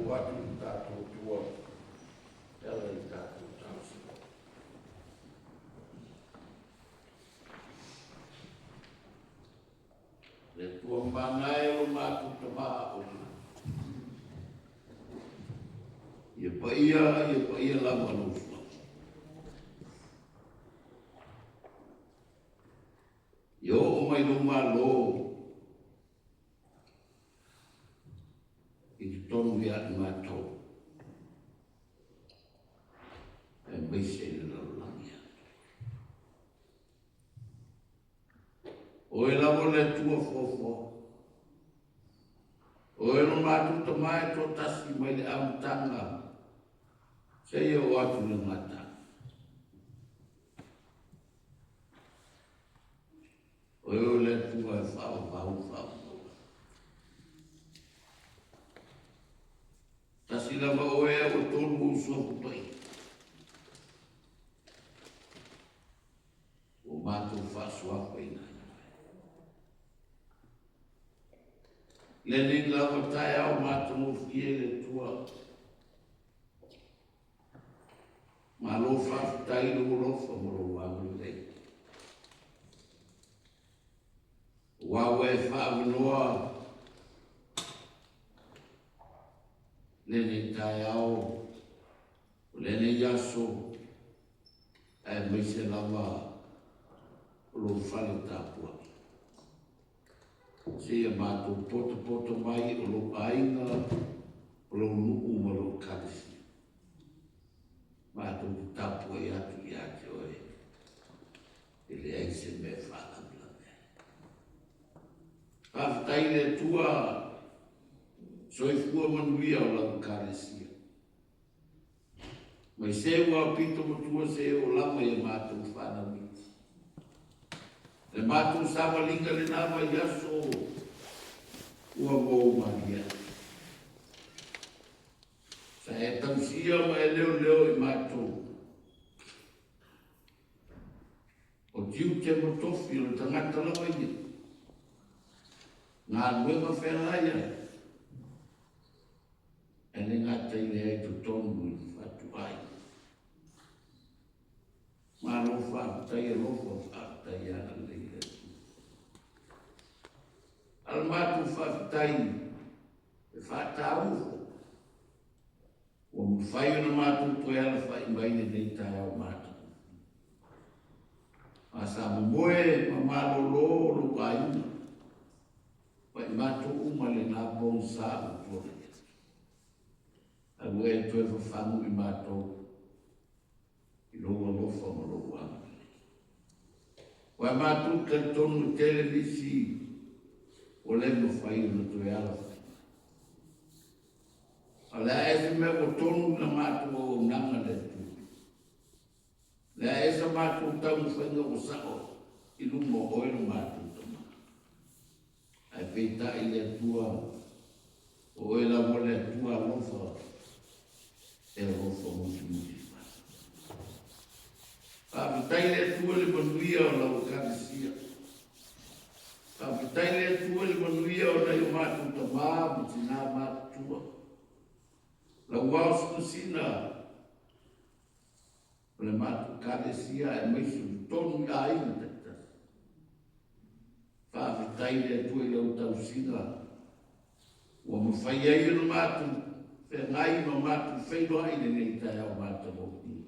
tuu atu i le tatou tua e ala i le tatou talosaga. Le Atua mana e lo matou Tama o le lagi. Ia paia, ia paia lava lou suafa. Ia oo mai lou Malo i totonu ia i matou, aemaise i le lalolagi atoa. Oe lava o le Atua foafoa. Oe lo matou Tama e toatasi mai le amataga seia oo atu i le gataga. Oe o le Atua e faavavau faavavau. Tasi lava oe a ua tolu ou suafa paia. Ua matou faasuafaina ai oe. Lenei lava taeao matagofie le Atua. Malo faafetai lou alofa ma lou agalelei. Aua ua e faavanoa lenei taeao, o lenei aso, aemaise lava o lou fale tapuai. Seia matou potopoto mai o lou aiga, o lou nuu ma lou ekalesia. Matou te tapuai atu ia te oe, e leai se mea e faalavelave ai. Faafetai i le Atua, soifua manuia o lau ekalesia. Mai se ua pito matua se oo lava ia matou whanau iti. Le matou savaliga lena vaiaso ua mou malie ai. Sa e tausia ma e leoleo i matou. O tiute ma tofi o le tagata lava ia. Galuega feagai ai. E le gata i lea i totonu i fatuaiga. Malo faafetai alofa faafetai agalelei le Atua. A o le matou faafetai e faataua foi ua mafai ona matou toe alafai mai lenei taeao matagofie. A sa momoe ma malolo lou aiga ma i matou uma lena pogisa ua tuanai atu. Ae ua e toe fafagu i matou i lou alofa ma lou agalelei. Aua e matou te talitonu e tele nisi ua le mafai ona toe alafai mai. A o le a ea se mea ua tonu i la matou auaunaga le Atua? Le a ea sa matou taumafaiga ua sao i luma o oe lo matou Tama? Ae peitai le Atua, o oe lava o le Atua alofa e alofa mutimuli mai. Faafetai le Atua i le manuia o lau Ekalesia. Faafetai le Atua i le manuia o nai o matou tamā ma tinā matutua. Lau ao sinasina o le matou Ekalesia aemaise o totonu i aiga taitasi. Faafetai i le Atua i lau tausiga ua mafai ai ona matou feagai ma matou feiloai i lenei taeao matagofie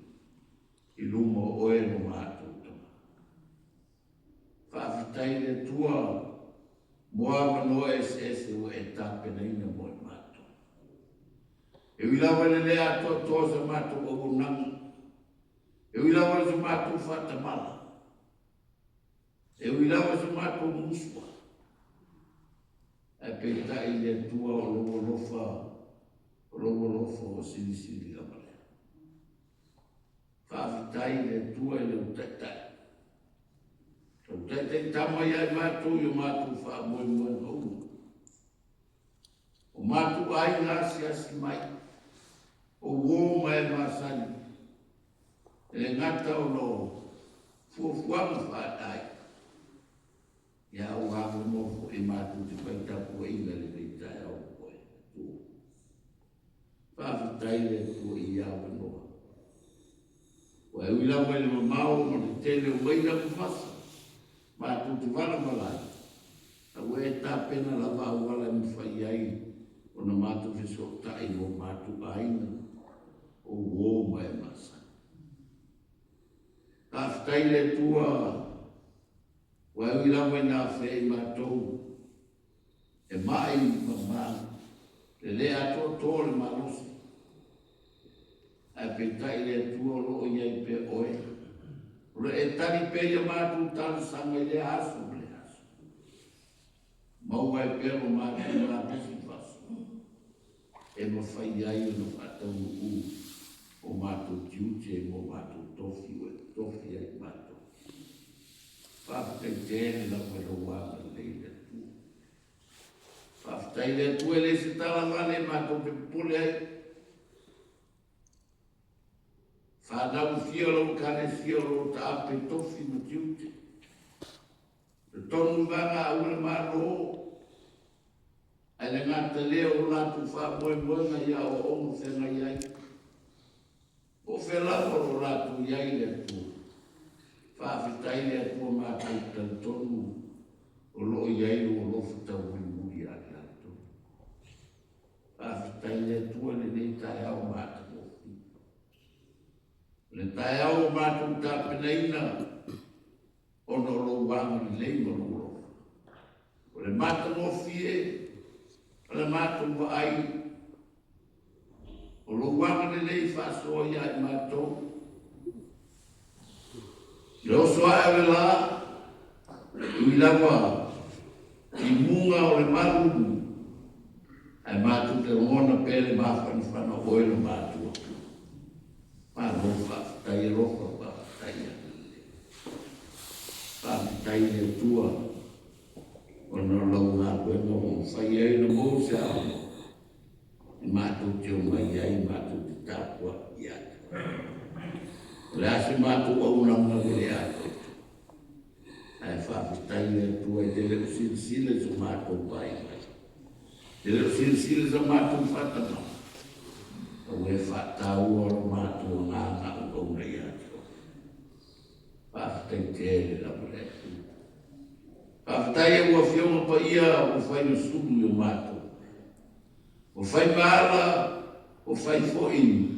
i luma o oe lo matou Tama. Faafetai i le Atua mo avanoa eseese ua e tapenaina mo i matou. E ui lava i le le atoatoa o sa matou auaunaga, e ui lava i so matou faatamala, e ui lava i so matou musua, ae peitai i le Atua o lou alofa, o lou alofa ua silisili lava lea. Faafetai i le Atua i lou Taitai. Lou Taitai tama ia i matou i o matou faamoemoega uma. O matou aiga asiasi mai, o uo ma e masani, e le gata ona o fuafuaga faadaai, ia a ua avanoa foi matou te fai tapuaiga i lenei taeao ua Atua. Faafetai i le Atua i ia avanoa. Ua e ui lava i le mamao ma le tele o maila ma fasa, matou te valavala ai, a ua e tapena lava auala e mafai ai ona matou fesootai ma o matou aiga, o uo ma e masani. Faafetai i le Atua ua e ui lava ina afea i matou e mai ma ma le le atoatoa o le malosi, ae peitai le Atua o lo o i ai pea oe, o lo o e tali pea i a matou talosaga i lea aso ma lea aso. Maua ai pea lo matou malosi faasoa e mafai ai ona faataunuu o matou tiute ma o matou tofi ua e tofi ai i matou. Faafetai tele lava i lou agalelei le Atua. Faafetai i le Atua e leai se tala vale matou te popole ai. Fanau fia o lau Ekalesia o lo o taape i tofi ma tiute. Totonu i vaega aua le Malo, ae le gata i lea o lo latou faamoemoega i aoaoga feagai ai. Po o fea lava o lo o latou i ai le Atua. Faafetai le Atua matou te talitonu o lo o i ai lou alofa taumulimuli ia i latou. Faafetai le Atua i lenei taeao matagofie. O le taeao ua matou tapenaina ona o lou agalelei ma lou alofa. O le matagofie o le matou vaai o lou agalelei faasoa ia i matou. Le oso ae o le la, ui lava i muga o le malulu, ae matou te lagona pea le mafanafana o oe le matua. Malo faafetai alofa, faafetai agalelei. Faafetai i le Atua ona o lau galuega ua mafai ai ona maua se avanoa e matou te omai ai matou te tapuai ia te oe. O le a se matou auaunaga ua le atoatoa, ae faafetai i le Atua e te le o silasila i so matou vaivai, e te le o silasila i sa matou faatamala, a ua e faataua lo matou agaga auauna ia te oe. Faafetai tele lava le Atua. Faafetai e ua Afioga Paia ua fai ma sulu i o matou. Ua fai ma ala, ua fai foi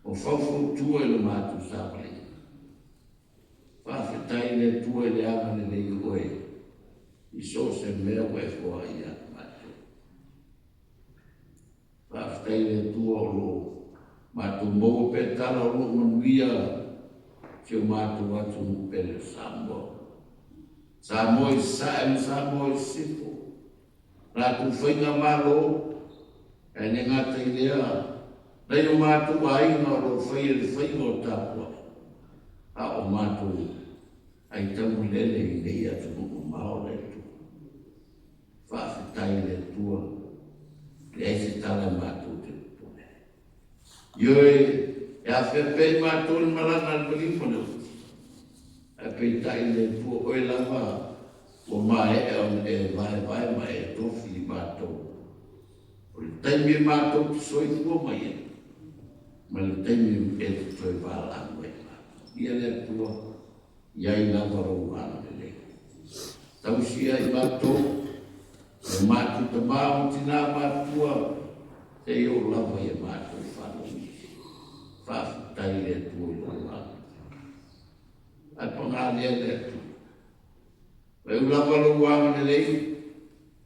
ma faufautua i lo matou savaliga. Faafetai i le Atua i le agalelei o oe i so o se mea ua e foai ia matou. Faafetai i le Atua o lo o matou maua pea tala o lo o manuia si o matou atunuu pele o Samoa. Samoa i Sasae ma Samoa i Sisifo, latou faigamalo, ae le gata i lea, nai o matou aiga o lo o faia le faiva o tapuai, a o matou aitaumalele i nei atunuu mamao le Atua. Faafetai i le Atua, leai se tala e matou te popole ai. Ioe, e afea pea i matou le malaga a le maliu ma le oti, ae peitai le Atua oe lava ua maea ona e vaevae ma e tofi i matou. O le taimi e matou te soifua mai ai, ma le taimi e te toe valaau ai matou. Ia le Atua, i ai lava lou agalelei. Tausia i matou, e o matou tamā ma tinā matutua, seia oo lava i a matou fanau iti. Faafetai i le Atua i lou agalelei. Ae paga lea le Atua. Pau lava lou agalelei,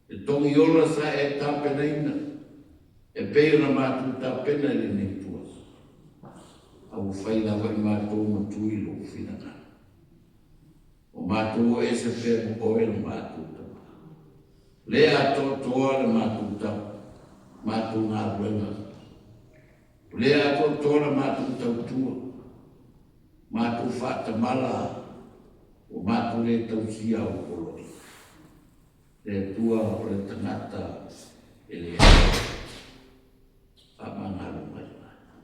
e togi ola sa e tapenaina, e pei ona matou tapena i lenei ituaso. A ua fai lava i matou ma tui lou finagalo. O matou o ese pea ma oe lo matou tama. Le atoatoa le matou tau, matou galuega. O le atoatoa le matou tautua, matou faatamala, ua matou le tausia au poloaiga. Le Atua o le tagata e le faamagalo mai matou.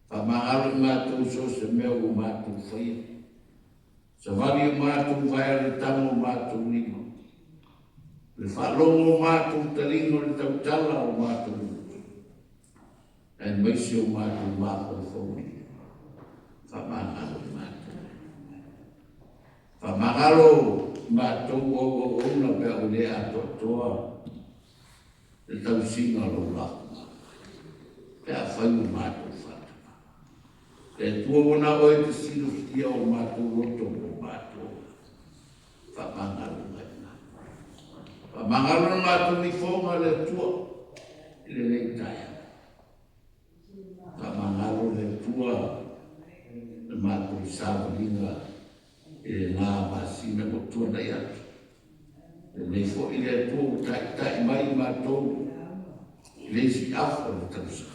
Faamagalo i matou so o se mea ua matou faia. Savali o matou vae o le tama o matou lima. Le faalogo o matou taliga o le tautala o matou utu. Aemaise o matou mafaufauga faamagalo i matou. Faamagalo i matou o au auauna pe a ua le atoatoa le tausiga o lau lafoga, pe afai ua matou faatamala. Le Atua ua na o Oe e te silafia o matou loto ma o matou agaga. Faamagalo mai i matou. Faamagalo le matou ifoga le Atua i lenei taeao. Faamagalo le Atua le matou savaliga i lena masina ua tuanai atu. Lenei foi le Atua ua taitai mai i matou i le isi afa o le tausaga.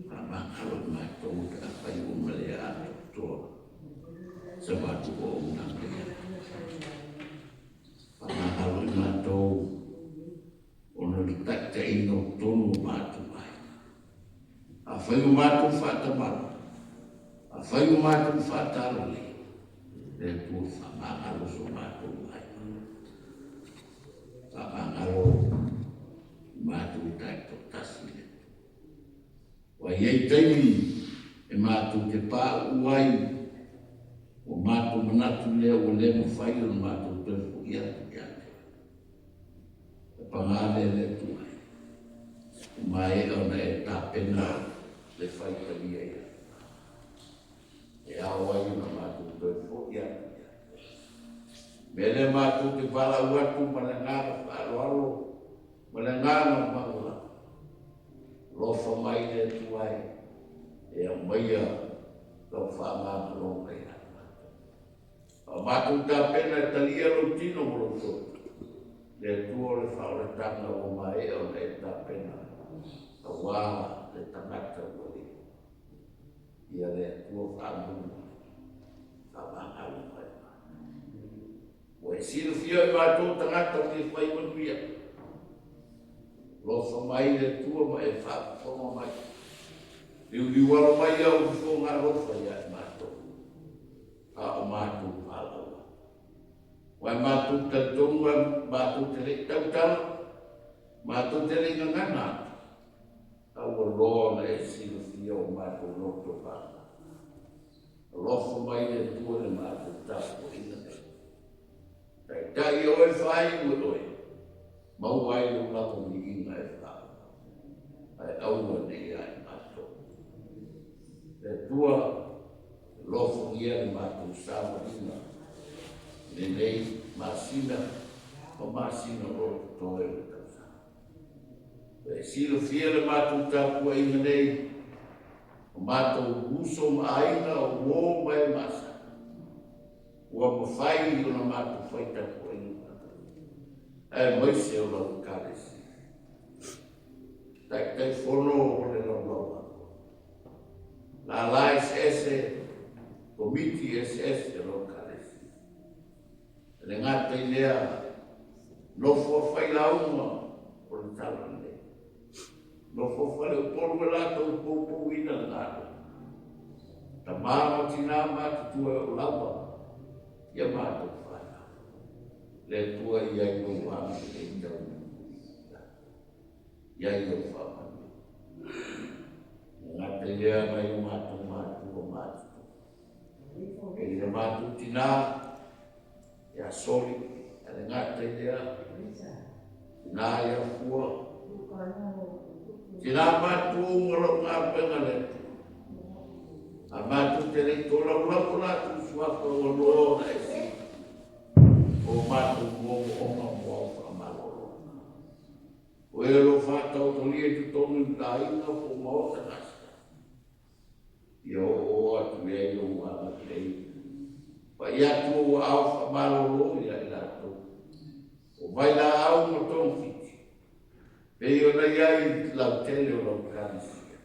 Faamagalo i matou pe afai ua uma le atoatoa sa matou auaunaga ia. Faamagalo i matou ona o le taitaiga o totonu o matou aiga. Afai ua matou faatamala, afai ua matou faatalalei, le Atua faamagalo so matou aiga. Faamagalo matou taitoatasi le Atua. Ua i ai taimi e matou te pauu ai, ua matou manatu lea ua le mafai ona matou toe foi atu ia te Oe. E paga lea le Atua e, ua maea ona e tapena le faitalia ia te matou, e ao ai ona matou toe foi atu ia te Oe. O le mea lea matou te valaau atu ma le agaga faaaloalo ma le agaga maualalo, alofa mai le Atua e, e aumaia lau faamagaloga ia te matou. A o matou tapena e talia lou tino ma lou toto, le Atua o le faaolataga ua maea ona e tapena aua le tagata ua le. Ia le Atua faamanu mai, faamagalo mai matou. Ua e silafia i matou tagata fia fai manuia. Alofa mai le Atua ma e faafofoga mai. Liuliu alo mai au fofoga alofa ia i matou. A o matou valaau atu. Aua e matou te talitonu e matou te le i tautala, matou te le i gagana atu, a ua loa ona e silafia o matou loto mama. Alofa mai le Atua i le matou tapuaiga nei. Taitai e oe faaiu e oe, maua ai lou lava viiga e faaauau, ae aua ne i ia i matou. Le Atua, alofagia le matou savaliga i lenei masina ma masina o lo o totoe o le tausaga. Ua e silafia le matou tapuaiga nei, o matou uso ma aiga o uo ma e masani. Ua mafai ona matou fai tapuaiga faatasi, aemaise o lau Ekalesia. Taitaifono o le Laulau a Fono. Lala eseese, Komiti eseese o lau Ekalesia. E le gata i lea, nofo a failauga o le tala lenei. Nofo a faleupolu e latou poupouina le galuega. Tama ma tina matutua e oo lava ia matou fanau. Le Atua i ai lou agalelei taumulimuli. I ai lou faamanuiaga. E gata i lea nai o matou matua matutua. E i le matou tina ia Soli, ae le gata i lea, tina ia Fua, tina matua uma lou galuega le Atua. A matou te le i tolaulau o latou suafa ua loa ona e sili o matou moomooga mo au faamalologa. O e o lo o faataotolia i totonu i aiga po o maota gasegase. Ia oooo atu i ai lou agalelei. Pai atu ou aao faamalolo ia i latou, o vailaau ma togafiti, pei ona i ai lautele o lau Ekalesia.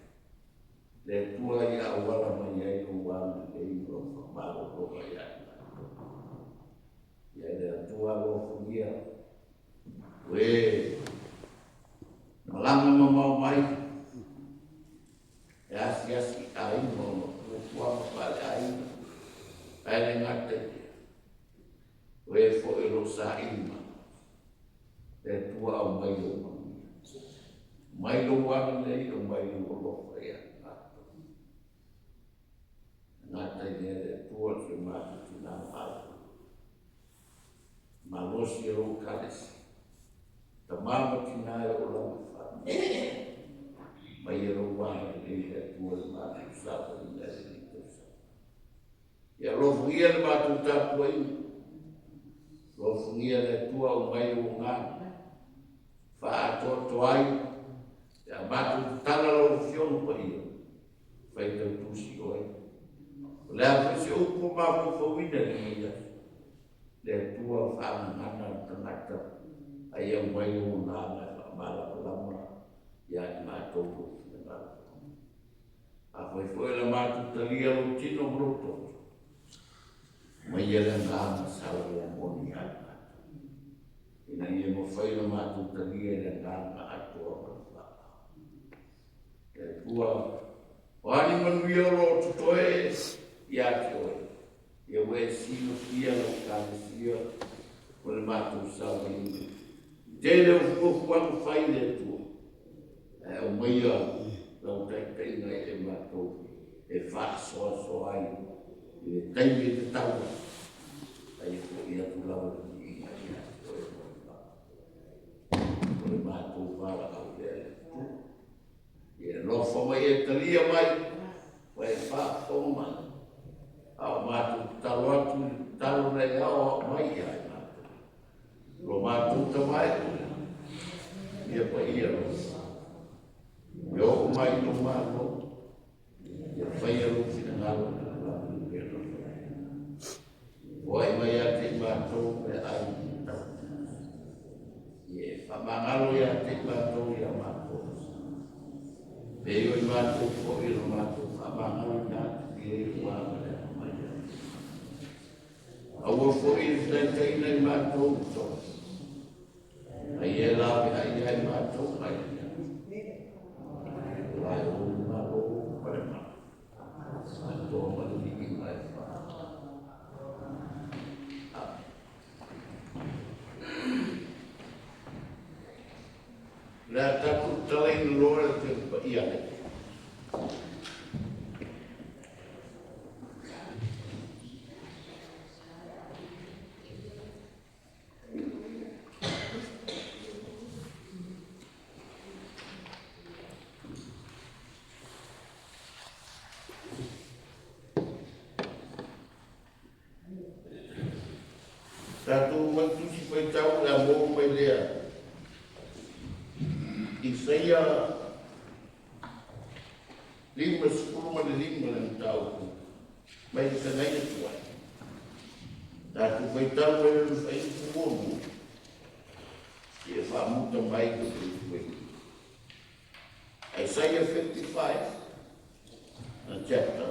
Le Atua ia auala mai ai lou agalelei ma lou faamalologa ia i latou. Ia le Atua alofagia o e malaga mamao mai e asiasi i aiga ona fuafuaga faaleaiga, ae le gata i lea, o e foi o lo o saili malosi, le Atua aumai ou manuia. Aumai lou agalelei, aumai lou alofa ia i matou. E gata i lea le Atua si o matou tina ma alo. Malosi e lou Ekalesia, tama ma tina e oo lava i fanau. Aumai lou agalelei le Atua i le matou savaliga i lenei tausaga. Ia alofagia le matou tapuaiga, alofagia le Atua aumai lou agaga, faaatoatoa ai pe a matou tatala lau Afioga Paia, faitautusi oe. O le a foi se upu ua mafaufauina i lenei aso, le Atua faagagana le tagata, a ia aumai lou agaga e faamalamalama ia i matou lou finagalo. Afai foi o le a matou talia lou tino ma lou toto, aumaia le agaga saogalemu moni ia i matou, ina ia mafai ona matou talia i le agaga atoa ma le faaaloalo. Le Atua, o a ni manuia o lo o totoe ia te oe, ia ua e silafia lau Ekalesia ma le matou savaliga. Tele o fuafuaga fai le Atua, ae aumaia lau taitaiga ia i matou e faasoasoa ai i le taimi e tatau ai, a ia foi atu lava le viiga ia te oe ma le faamoemoe. O le matou valaau lea le Atua. Ia e alofa mai e talia mai, ma e faafofoga mai. A o matou tatalo atu i le tatalo na e aoao mai ia i matou. Lo matou Tama e i le lagi, ia paia lou Agaga. Ia oo mai lou Malo, ia faia lou finagalo i le lagi pei ona faia i le lagi. Foai mai ia te i matou meaai tatau. Ia e faamagalo ia te i matou ia matou pei o i matou foi o na matou faamagaloina atu i e ua agalea mai ai. Aua foi le taitaiina i matou i tofi, a ia laveai ia i matou mai le leaga. Aua e ou le Malo ma le mana, atoa ma le viiga e faavae. Amen. O le a tatou tatalaina loa le Afioga Paia a le Atua. Tatou mai Tusi Faitau o le a maua mai lea Isaia 55 le mataupu mai le feagaiga tuai. Tatou faitau mai lona fuaiupu muamua seia faamuta mai le fuaiupu e lima. Isaiah 55, the chapter,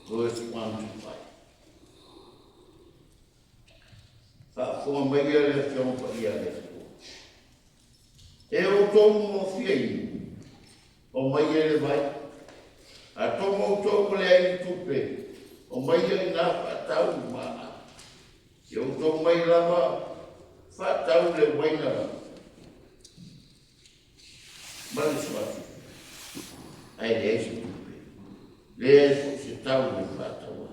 verse 1 to 5. Faafofoga mai ia le Afioga Paia a le Atua. E outou mofia inu, omai ia i le vai. A tomo outou ua leai ni tupe, omai ia inā faatau ma aai. Ia outou mai lava faatau le uaina ma le suafu, ae leai se tupe, leai foi se tau e faatau ai.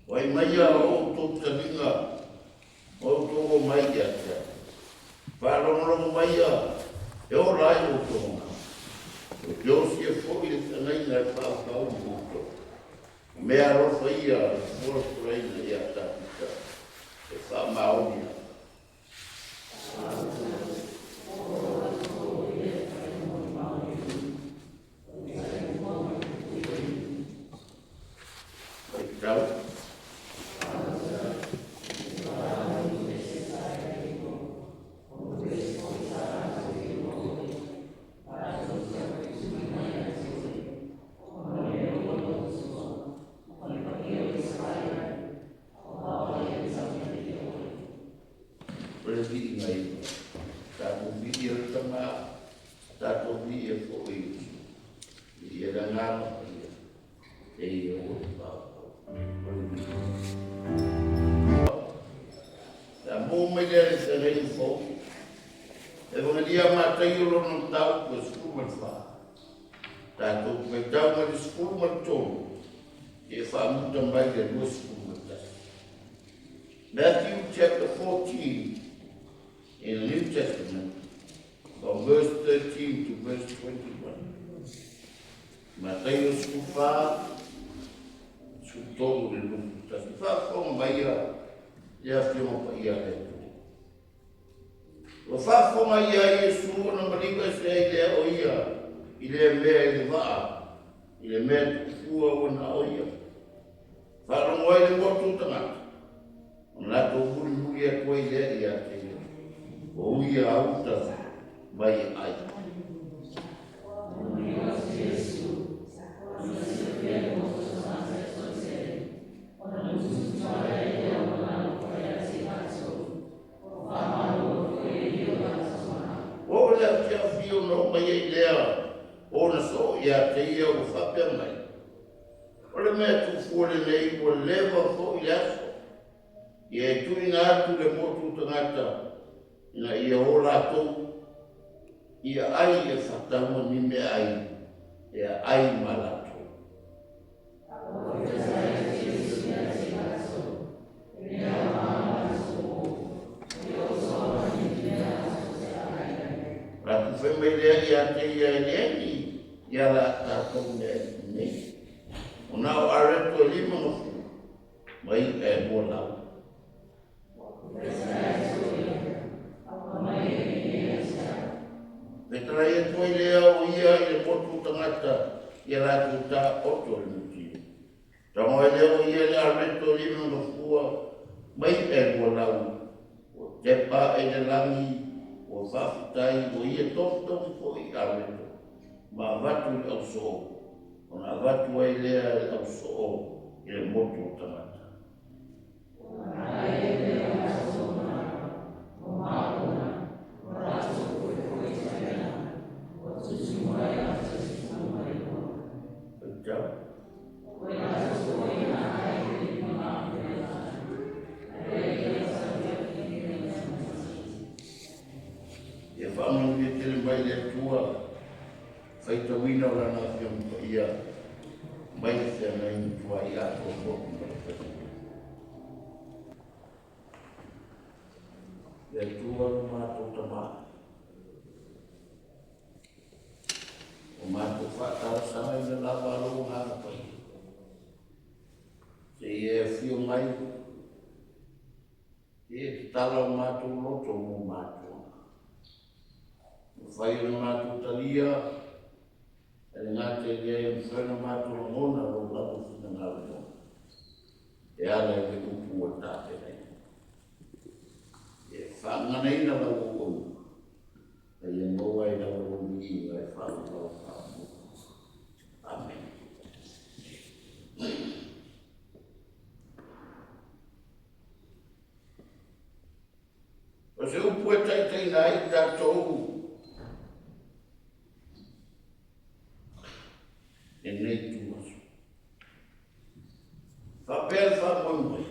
Wai mai ia o outou taliga ma outou omai ia te au. Faalogologo mai ia e ola ai outou agaga. Ou te osia foi le feagaiga e faaufau ma outou. O mea alofa ia na folafolaina ia Tafita e faamaoni ai. Faitau. O le viiga i le tatou viia le Tama, tatou viia foi i le Agaga Paia, e ia o le paopao. O le viiga. Sa maua mai lea i le Feagaiga Fou, Evagelia a Mataio lona mataupu e 14. Tatou faitau mai le 13 e faamuta mai le 21. Matthew chapter 14 in the New Testament, from verse 13 to verse 21. Mataio 14, 13 le 21. Faafofoga mai ia le Afioga Paia a le Atua. Ua faafofoga ia Iesu ona maliu ese ai lea o ia i lea mea i le vaa, i le mea tuufua ua na o ia. Faalogo ai le motu o tagata, ona latou mulimuli atu ai lea ia te ia. Ua ui a uta mai e ai. Ua oo le afiafi ona oo mai ai lea o ona soo ia te ia ua faapea mai, O le mea tuufua lenei ua leva foi le aso, ia e tuuina atu le motu o tagata ina ia o latou ia ai e faataua ni meaai e aai ma latou. Latou fai mai lea ia te ia e leai ni ia la tatou mea e nei. O na o areto e lima na fua, mai e lua lau. Fetalai atu ai lea o ia i le motu o tagata ia latou taoto i le mutia. Tago ai lea o ia i le areto e lima na fua, mai e lua lau, ua tepa ae i le lagi, ua faafetai, ua ia tofitofi foi i areto, ma avatu i le ausoo, ona avatu ai lea e le ausoo i le motu o tagata. Faitau. Ia faamanuia tele mai le Atua faitauina o lana Afioga Paia mai le feagaiga tuai atoa motu ma le faletua. Le Atua lo matou Tama, o matou faatalosagaina lava lou Agaga Paia, seia e afio mai, seia e tatala o matou loto mo matou. Mafai ona matou talia, e le gata i lea ia mafai ona matou lagona lou lava finagalo moni, e ala i le upu ua tapenaina. Ia faagaganaina lau auauna, a ia maua ai lava lou viiga e faavavau faamoa. Amene. O se upu e taitaiina ai tatou lenei ituaso. Faapea le faamoemoe.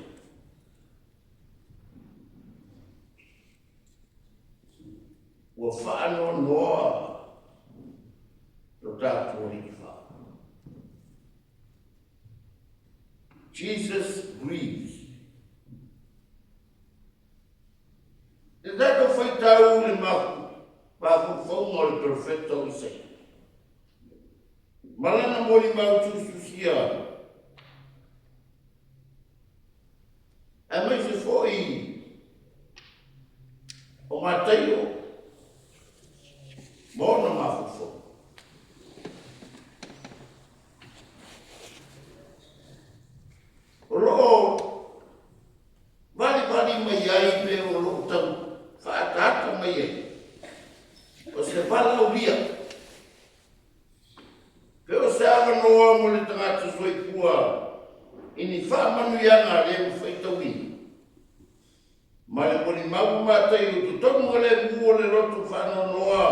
Ua faanoanoa lo tatou Alii fa. Jesus grieves. Le tatou faitau i le mafaufauga o le perofeta o Isaia, ma lana molimau tusitusia, aemaise foi o Mataio ma ona mafaufauga. O lo o valivali mai ai pe o lo o tau faaataata mai ai, o se valaaulia, pe o se avanoa mo le tagata soifua i ni faamanuiaga le mafaitauina. Ma le molimau Mataio i totonu o le mu o le loto faanoanoa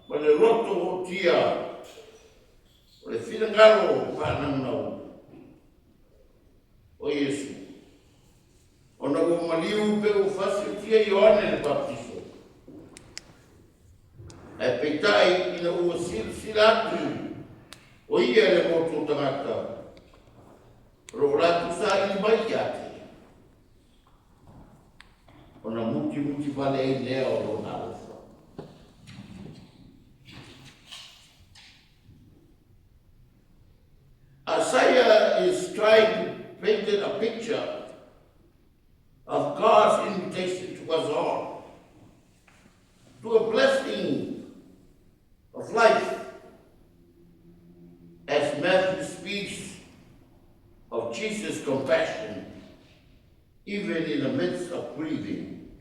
ma le loto ootia o le finagalo faanaunau o Iesu. Ona ua maliu pe ua fasiotia Ioane le Papatiso. Ae peitai ina ua silasila atu o ia le motu o tagata, o lo o latou saili mai ia te ia. Ona mutimuti vale ai lea o lona alofa. Isaiah is trying to paint a picture of God's invitation to us all to a blessing of life, as Matthew speaks of Jesus' compassion, even in the midst of grieving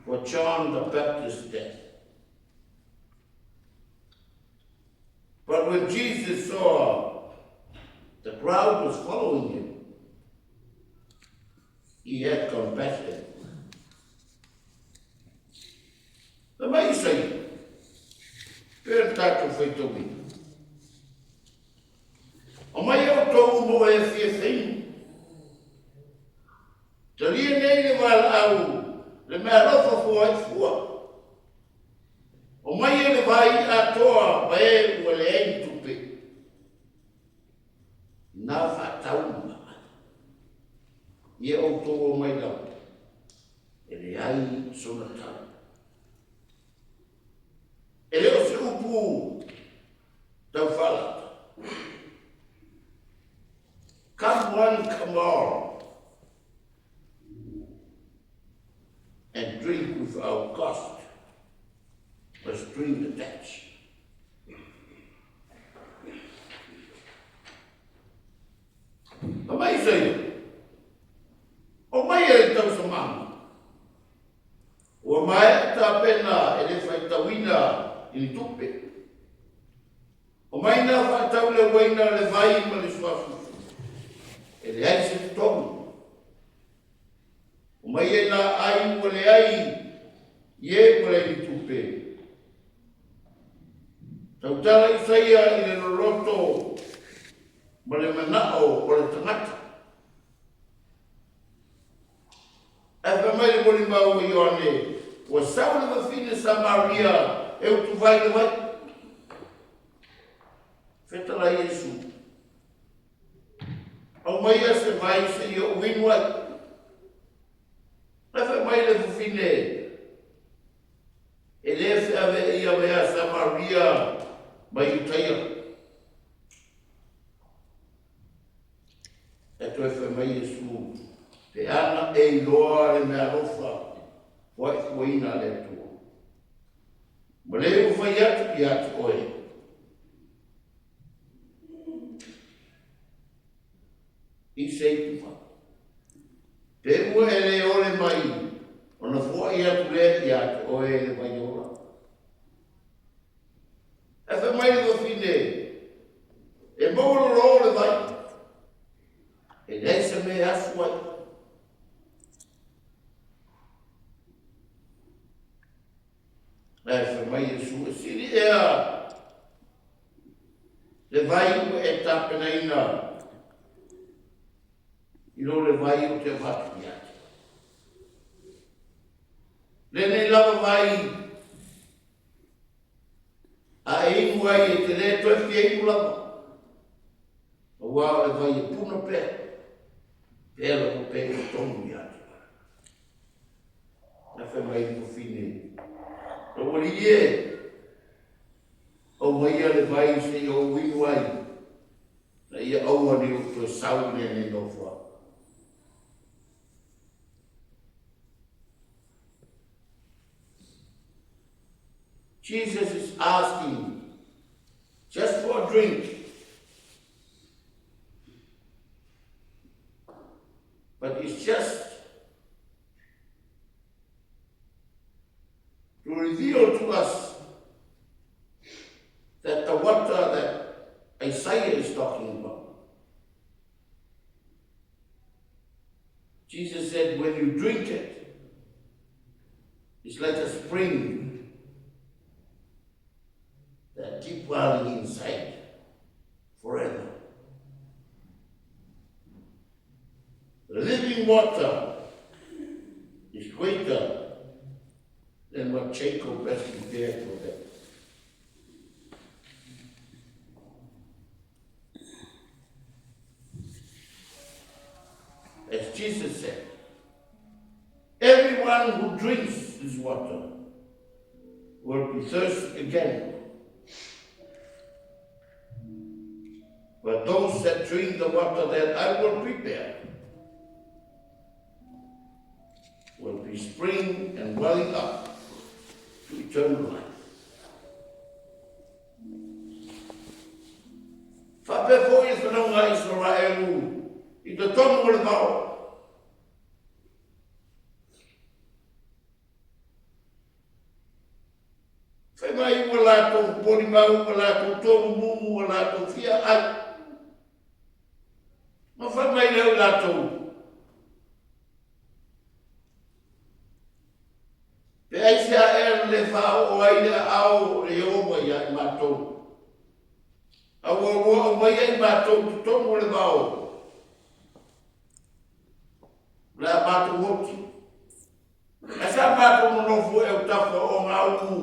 for John the Baptist's death. But when Jesus saw the crowd was following him, he had compassion. Na mai Isaia, pe na tatou faitauina. Omai e outou uma o e fia feinu. Talia nei le valaau le meaalofa foai fua. Omai e le vai atoa ma e ua leai ni tupe. Nā faatauma. Ia outou omai lava. E leai sona tau. E le o se upu tau faalata. Come one, come all, and drink without cost, or string attached. Fai mai Isaia, Omai e le tausamaga, ua maea tapena e le faitauina i ni tupe. Omai nā faatau le uaina le vai ma le suafufu, e leai se totogi. Omai e nā ai ua leai i e ua leai ni tupe. Tautala Isaia i le loloto ma le manao o le tagata. Ae fai mai le molimau a Ioane, ua sau le fafine Samaria e utuvai le vai. Fetala Iesu, aumaia se vai seia ou inu ai. Ae fai mai le fafine, e le feaveaia mea Samaria mai Iutaia. E toe fai mai Iesu, pe ana e iloa le meaalofa foaifuaina a le Atua. Ma le ua fai atu ia te oe. I se itufa. Pe ua e le ole mai, ona foai atu lea ia te oe le vai ola. Ae fai mai le fafine, e maua lolo le vai, e leai se mea e asu ai. Ae fai mai Iesu, e sili ea le vai ua e tapenaina i lo le vai ou te avatu ia te. Lenei lava vai a e inu ai e te le toe fia inu lava. Auā o le vai e puna pea, pea lava pea i totonu ia te oe. Na fai mai le fafine, Lou alii e, aumaia le vai seia ou inu ai, na ia aua ne i ou toe sau i lenei nofoaga. Jesus is asking just for a drink. But it's just to reveal to us that the water that Isaiah is talking about, Jesus said, when you drink it, It's like a spring that keep welling inside forever. The living water is greater than what Jacob has prepared for them. As Jesus said, everyone who drinks this water will be thirsty again. But those that drink the water that I will prepare will be spring and welling up to eternal life. Faapea foi le fanauga a Isaraelu i totonu o le vao. Fai mai ua latou polimau, ua latou tolumumu, ua latou fia ai. Ma fai mai lea o i latou, Pe aisea ea na le faaoo ai le aao o Ieova ia i matou, a ua ua aumaia i matou i totonu o le vao, o le a matou oti, ae sa matou nonofo e autafa o gaumu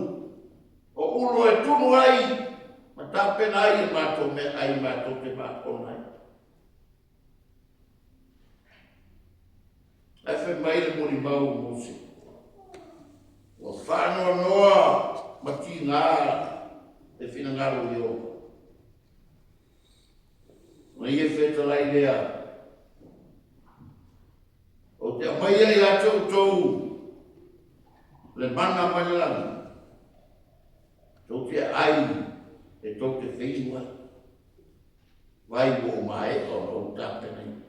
o ulo e tunu ai ma tapena ai e matou meaai matou te maona ai. Ae fai mai le molimau o Mose, ua faanoanoa ma tiga le finagalo o Ieova. Ona ia fetalai lea, ou te aumaia ia te outou le mana mai le lagi, tou te ai e tou te feinu ai. Vai ua ou maea ona ou tapenaina.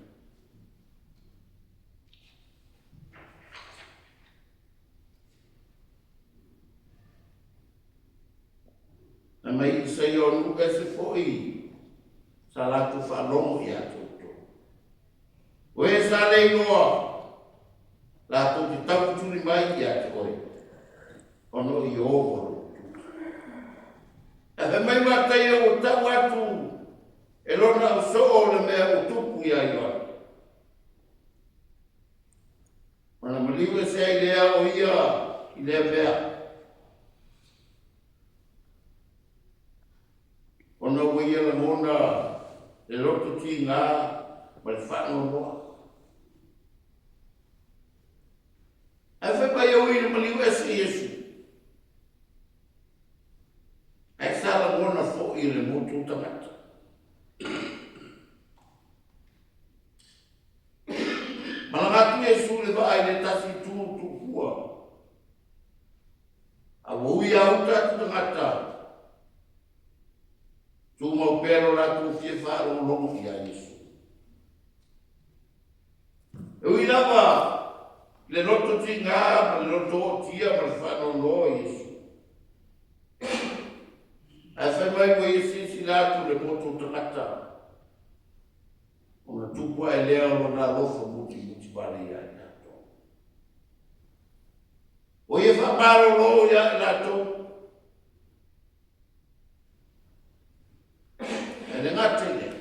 Na mai Isaia o nuu ese foi sa latou faalogo ia te outou. O e sa le iloa, latou te taufetuli mai ia te oe, ona o Ieova lou Atua. Ae fai mai Mataia ua tau atu e lona ausoo le mea ua tupu ia Ioane. Ona maliu ese ai lea o ia i lea mea. Ona ua ia lagona le loto tiga ma le faanoanoa. Ae fai mai e ui i le maliu ese Iesu. Ae sa lagona foi e le motu tagata. Malaga atu Iesu i le vaa i le tasi itu tuufua. A ua ui a uta atu tagata, tumau pea lo latou fia faalogologo iā Iesu. E ui lava i le loto tiga ma le loto ootia ma le faanoanoa o Iesu. Ae fai mai ua ia silasila atu le motu o tagata, ona tupu ae lea o lona alofa mutimuti vale ia i latou. Ua ia faamalolo ia i latou. E le gata i lea,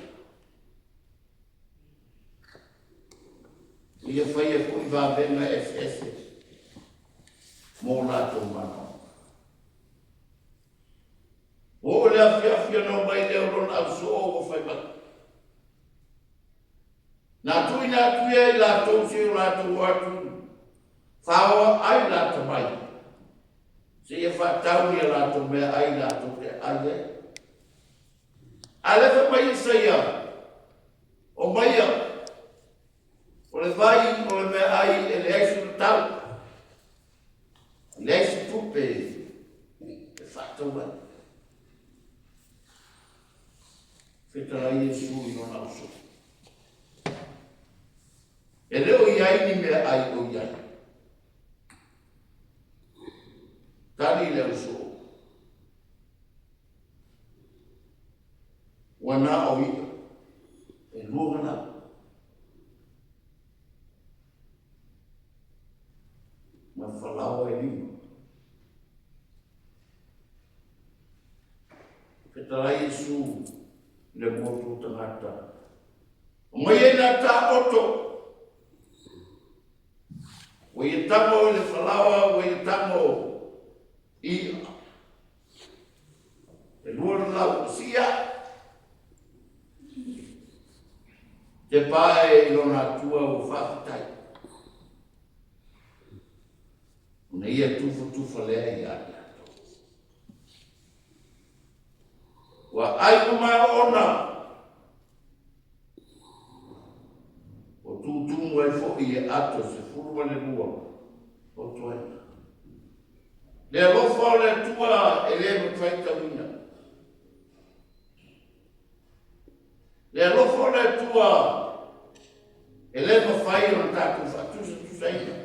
ua ia faia foi vavega eseese mo latou manaoga. Ua oo le afiafi ona omai lea o lona ausoo ua fai mai. Na tuuina atu ia i latou se i o latou o atu faoa ai lata mai, seia faatau ia latou meaai latou te ai ai. A lea fai mai Isaia, Omaia, o le vai o le meaai e leai sona tau, e leai se tupe e faatau ai. Fetalai Iesu i lona ausoo. E le o i ai ni meaai o i ai. Tali le ausoo. Ua na o i'a e lua galau. Ma falaoa e lima. Fetalai Iesu i le motu o tagata. Omai ai nā taoto. Ua ia tago i le falaoa, ua ia tago i i'a. E 200 sia. Te pae i lona Atua ua faafetai. Ona ia tufatufa lea ia i latou. Ua ai uma ona ua tutumu ai foi e ato 12 o toega. Le alofa o le Atua e le mafai tauina. Le alofa o le Atua e le mafai ona tatou faatusatusaina.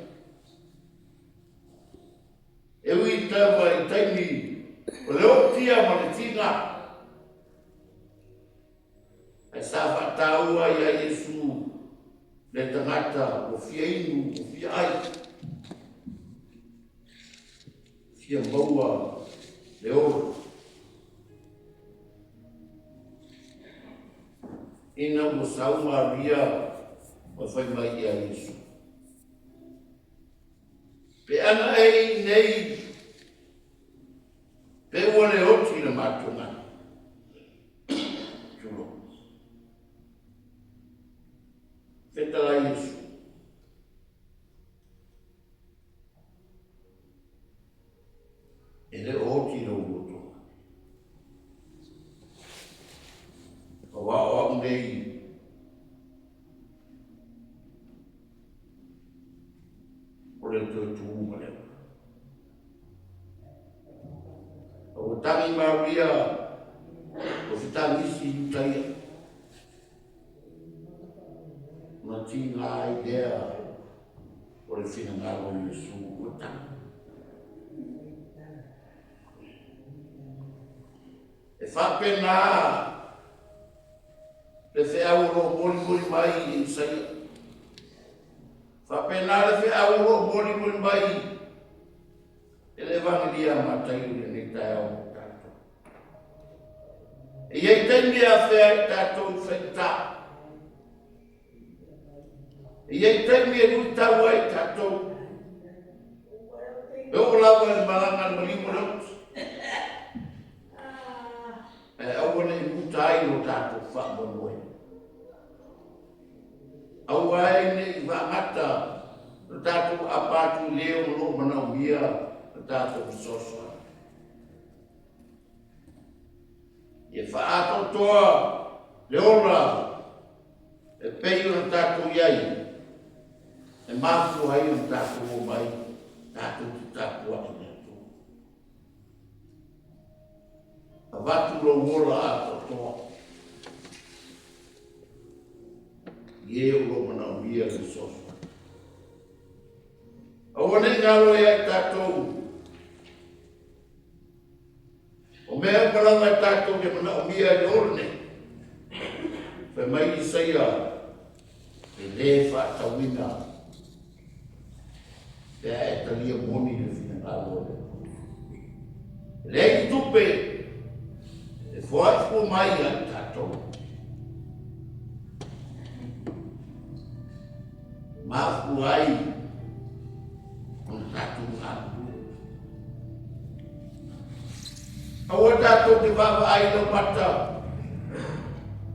E ui lava i taimi o le ootia ma le tiga, ae sa faataua ia Iesu le tagata ua fia inu, ua fia ai, fia maua le ola. Ina ua sau Maria ma fai mai ia Iesu. Pe ana e i nei, pe ua le oti le matou gana. Tulou. Fetalai Iesu. E le o oti lou lotoga. Aua o au nei o le toe tuuga lea. A ua tagi Maria o fetagisi i Iutaia. Ona tiga ai lea o le finagalo o Iesu ua tagi. E faapena le feau o lo o molimoli mai i Isaia. Faapena le feau o lo o molimoli mai e le Evagelia a Mataio i lenei taeao mo tatou. E i ai taimi e afea ai tatou i faigata. E i ai taimi e luitau ai tatou. E oo lava i le malaga a le maliu o le oti. Ae aua ne i muta ai lo tatou faamoemoe. Aua ai ne i faagata lo tatou aapa atu i le o lo o manaomia lo tatou fesoasoani. Ia faaatoatoa le ola e pei ona tatou i ai, e mafua ai ona tatou omai tatou te tapuai i le Atua. Avatu lou ola atoatoa i e o lo o manaomia le fesoasoani. Aua ne i galo ia i tatou o mea uma lava e tatou te manaomia i le ola nei. Fai mai Isaia, e le faatauina pe a e talia moni le finagalo o le Atua. E leai ni tupe e foai fua mai ia i tatou. Mafua ai ona tatou galulue. Aua tatou te vaavaai i lou mata,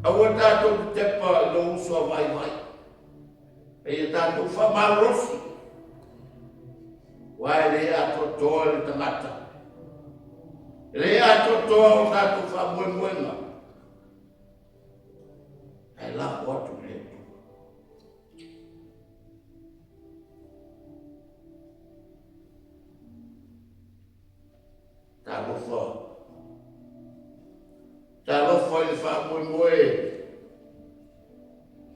aua tatou te tepa i lou uso a vaivai. A ia tatou faamalolosi, aua e le atoatoa le tagata. E le atoatoa o tatou faamoemoega. Ae lafo atu i le Atua. Talofa. Talofa i le faamoemoe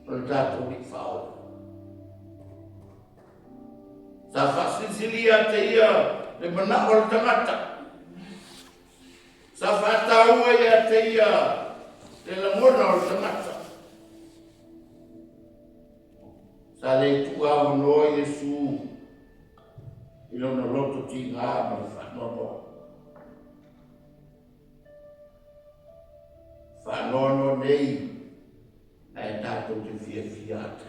o le tatou Alii Faaola. Sa faasilisili ia te ia le manao o le tagata. Sa faataua ia te ia le lagona o le tagata. Sa le tuuavanoa Iesu i lona loto tiga ma le faanoanoa. faanoanoa nei ae tatou te fiafia atu.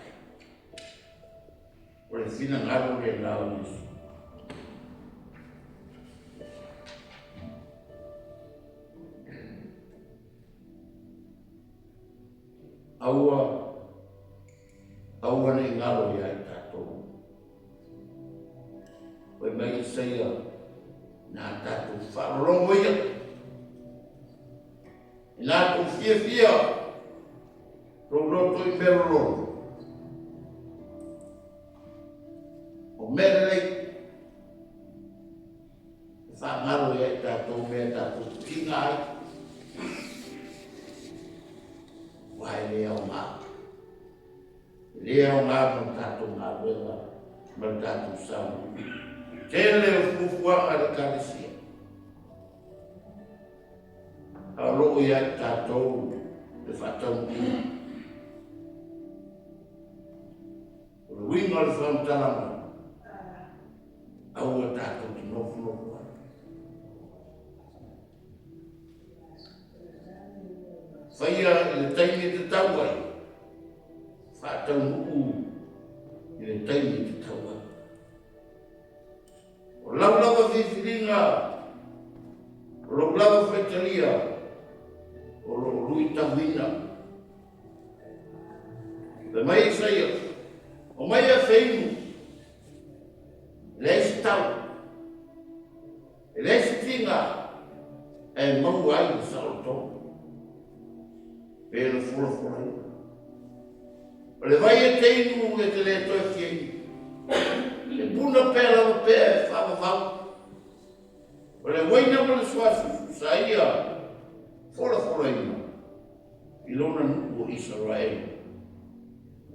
O le finagalo lena o Iesu. Aua, aua ne i galo ia i tatou. Fai mai Isaia, na tatou faalologo ia. Ina tou fiafia, lou loto i mea lololo. O mea lelei, e faagalo ia i tatou mea tatou tiga ai. Aua e le aoga. E le aoga mo le tatou galuega ma le tatou saogalemu. Tele o fuafuaga a le Ekalesia, a o lo o ia i tatou le faataunuuina. O le uiga o le faamatalaga, aua tatou te nofonofo ai. Faia i le taimi e tatau ai, faataunuu i le taimi e tatau ai. O lau lava filifiliga, o lou lava faitalia, o lo o luitauina. Fai mai Isaia, Omai e feinu, e leai se tau, e leai se tiga, ae maua ai le saolotoga. Pe na folafolaina. O le vai e te inu e te le toe fia inu. E puna pea lava pea e faavavau. O le uaina ma le suasusu sa ia folafolaina i lona nuu o Isaraelu,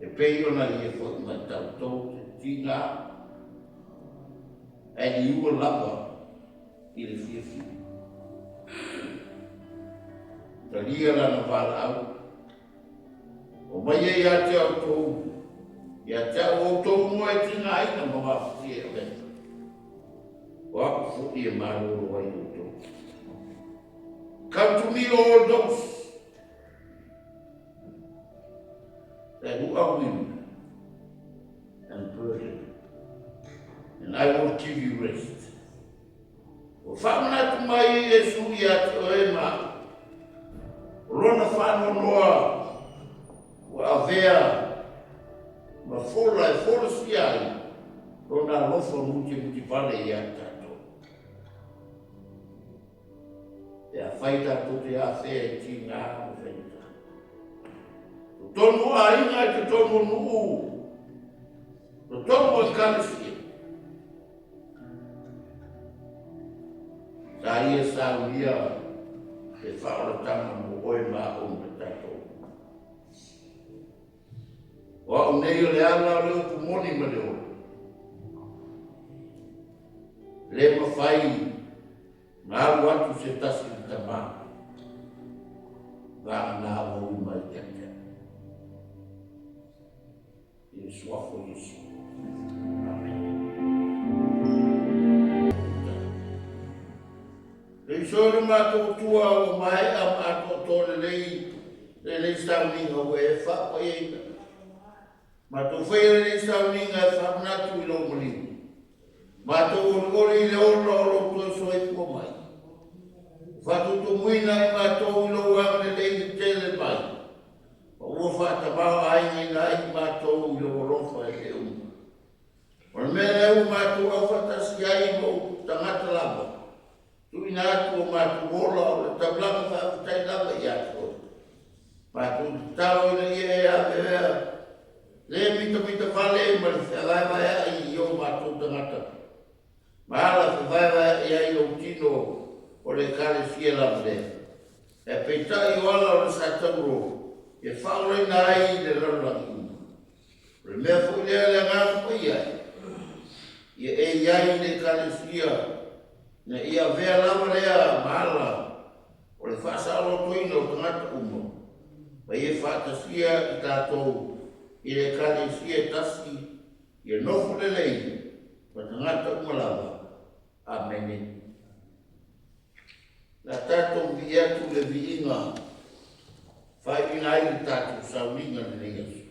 e pei ona ia foi mai tatou te tiga ae liua lava i le fiafia. Talia lana valaau. Omai ai ia te outou, ia te au outou moe tigaina ma mafatia e avega. O aku foi e malolo ai outou. Come to me all those that who are weary and burdened, and I will give you rest. Ua faamanatu mai e Iesu ia te oe ma au, o lona faanoanoa ua avea ma fola e folasia ai lona alofa mutimutivale ia tatou. Pe afai tatou te afea i tiga ma faigata. Totonu o aiga i totonu o nuu, totonu o ekalesia. Sa ia saunia le faaolataga mo oe ma au ma tatou. O au nei o le ala o le upu moni ma le ola. Le mafai na alu atu se tasi i le Tama, vagana ua ui mai ia te au. I le suafa o Iesu. Amene. Le iso i le matou Atua ua maea ma atoatoa lelei lenei sauniga ua e faapaiaina. Matou faia lenei sauniga e faamanatu i lou maliu. Matou olioli i le ola o lou toe soifua mai. Ua faatutumuina ai matou i lou agalelei tetele mai, ma ua faatamaoaigaina ai matou i lou alofa e le uma. O le mea lea ua matou aufaatasi ai ma ou tagata lava, tuuina atu o matou ola o le taulaga faafetai lava ia te oe. Matou tatalo ina ia e aveea le mitamitavale ma le feavaevaea'i i o matou tagata, ma ala fevaevaea'i ai lou tino o le Ekalesia lava lea. Ae peitai o ala o le Satauro e faaolaina ai le lalolagi uma. O le mea foi lea le Agaga Paia ia e i ai i le Ekalesia, ina ia avea lava lea ma ala o le faasaolotoina o tagata uma, ma ia faatasia i tatou i le Ekalesia e tasi, ia nofo lelei ma tagata uma lava. Amene. La tatou vii atu le viiga. faaiuina ai le tatou sauniga i lenei aso.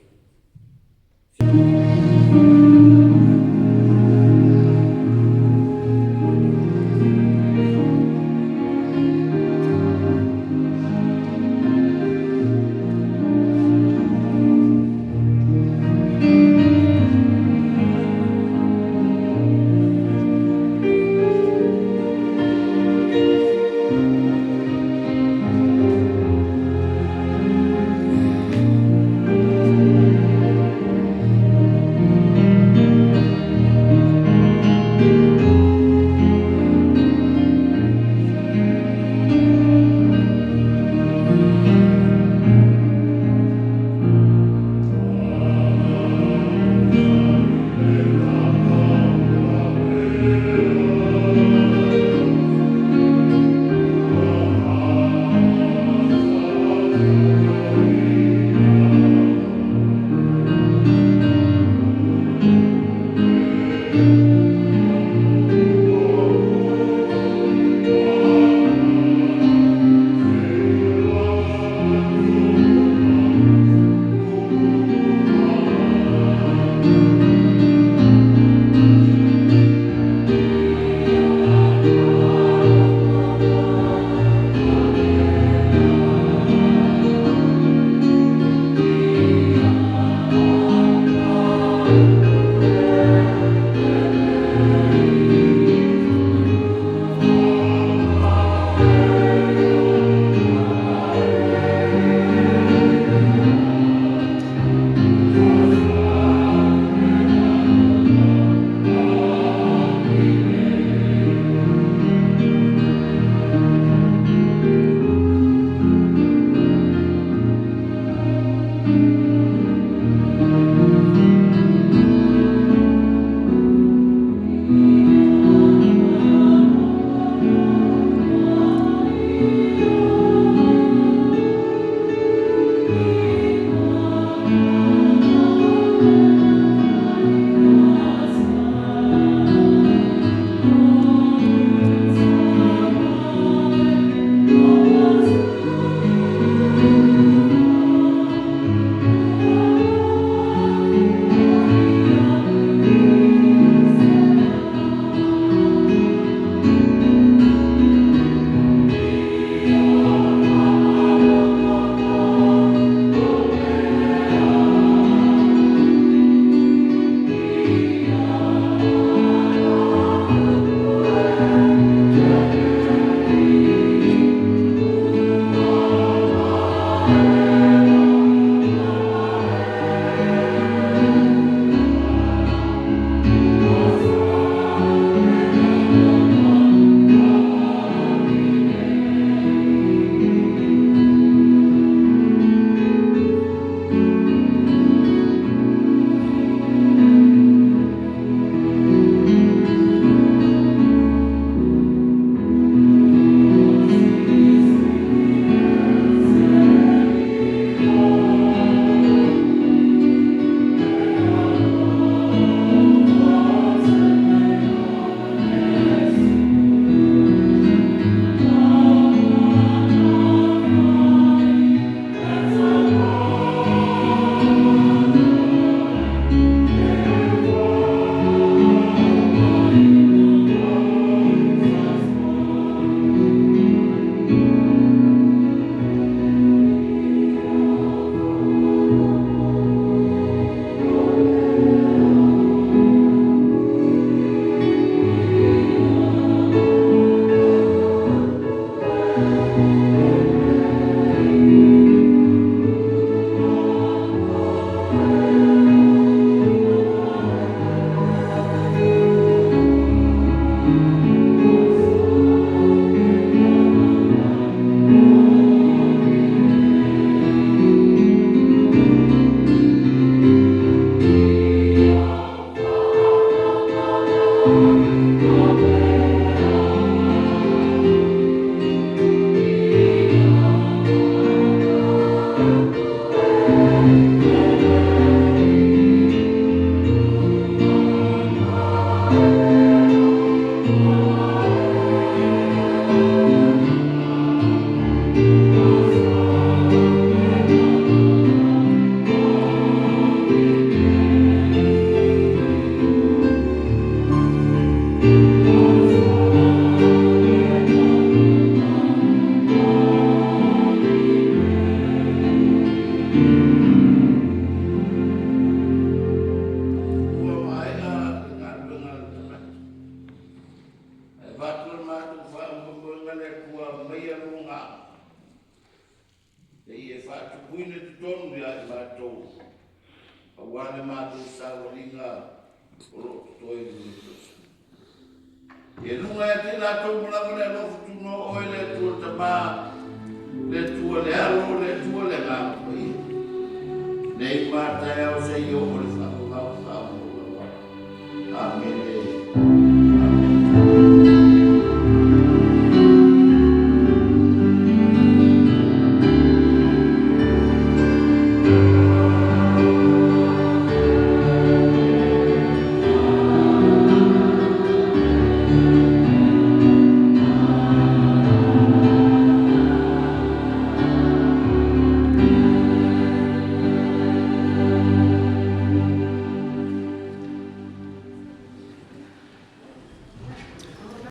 le matou faamoemoega le Atua aumaia lou Agaga seia e faatupuina i totonu ia i matou aua le matou savaliga o lo o totoe i lenei tausaga. Ia luga ia te i latou uma lava le alofa tunoa o Oe le Atua le Tama, le Atua le Alo, le Atua le Agaga Paia, nei ma a taeao seia oo i le.